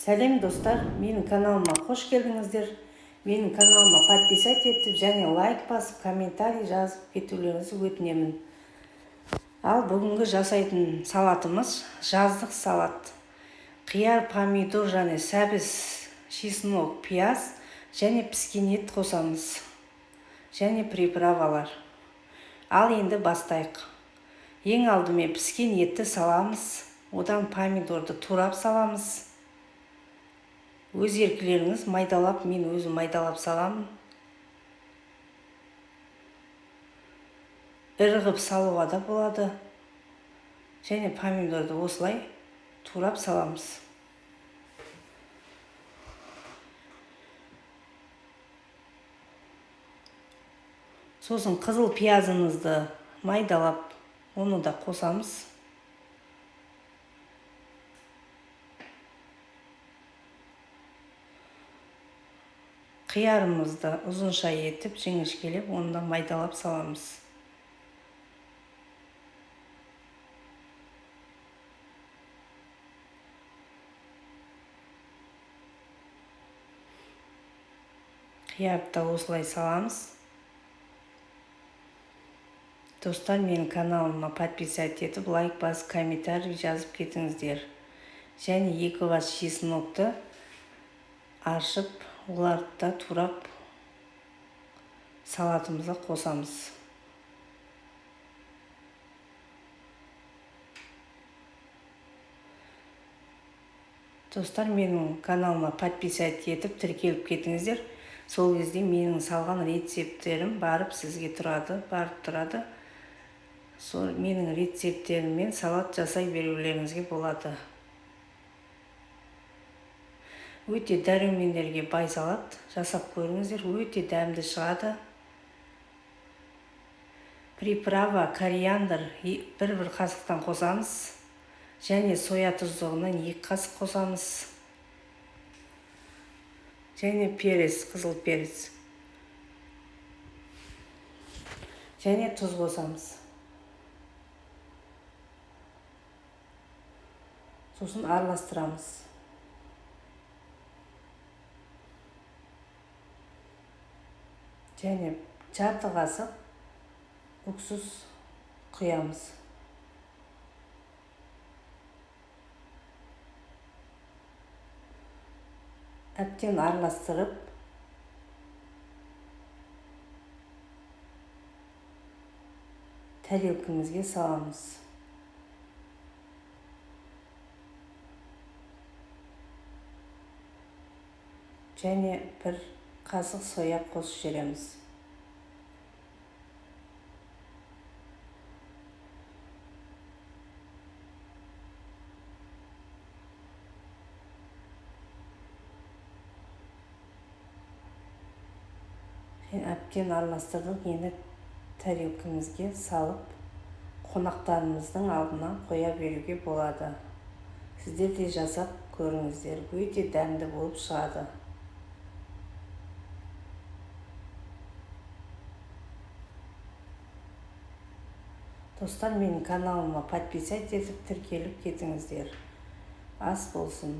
Сәлем, достар! Менің каналыма қош келдіңіздер. Менің каналыма подписать етіп және лайк басып, комментарий жазып кетулеріңізді өтінемін. Ал бүгінгі жасайтын салатымыз жаздық салат. Қияр, помидор және сәбіз, чеснок, пияз және піскен ет қосамыз. Және приправалар. Ал енді бастайық. Ең алдымен піскен етті саламыз, одан помидорды турап саламыз. Өз еркілеріңіз майдалап, мен өзім майдалап саламын. Ірі қылып салуға да болады. Және помидорды осылай турап саламыз. Сосын қызыл пиязымызды майдалап, оны да қосамыз. Қиярымызды ұзынша етіп, жіңішкелеп, оны да майдалап саламыз. Қиярды да осылай саламыз. Достар, менің каналыма подписать етіп, лайк басып, комментарий жазып кетіңіздер. Және 2 бас чеснокты аршып, оларды да турап салатымызға қосамыз. Достар, менің каналыма подписать етіп, тіркеліп кетіңіздер. Сол кезде менің салған рецепттерім барып сізге тұрады, барып тұрады. Сол менің рецепттеріммен салат жасай берулеріңізге болады. Өте дәрумендерге бай салат жасап көріңіздер, өте дәмді шығады. Приправа, кориандр бір-бір қасықтан қосамыз. Және соя тұздығынан 2 қасық қосамыз. Және перец, қызыл перец. Және тұз қосамыз. Сосын араластырамыз. Және жарты қасық уксус құямыз. Әбден араластырып, тарелкамызға саламыз. Және бір қасық соя қосып жібереміз. Және әбден араластырдық. Енді тарелкамызға салып, қонақтарымыздың алдына қоя беруге болады. Сіздер де жасап көріңіздер, өте дәмді болып шығады. Достар, менің каналыма подписать етіп, тіркеліп кетіңіздер. Ас болсын.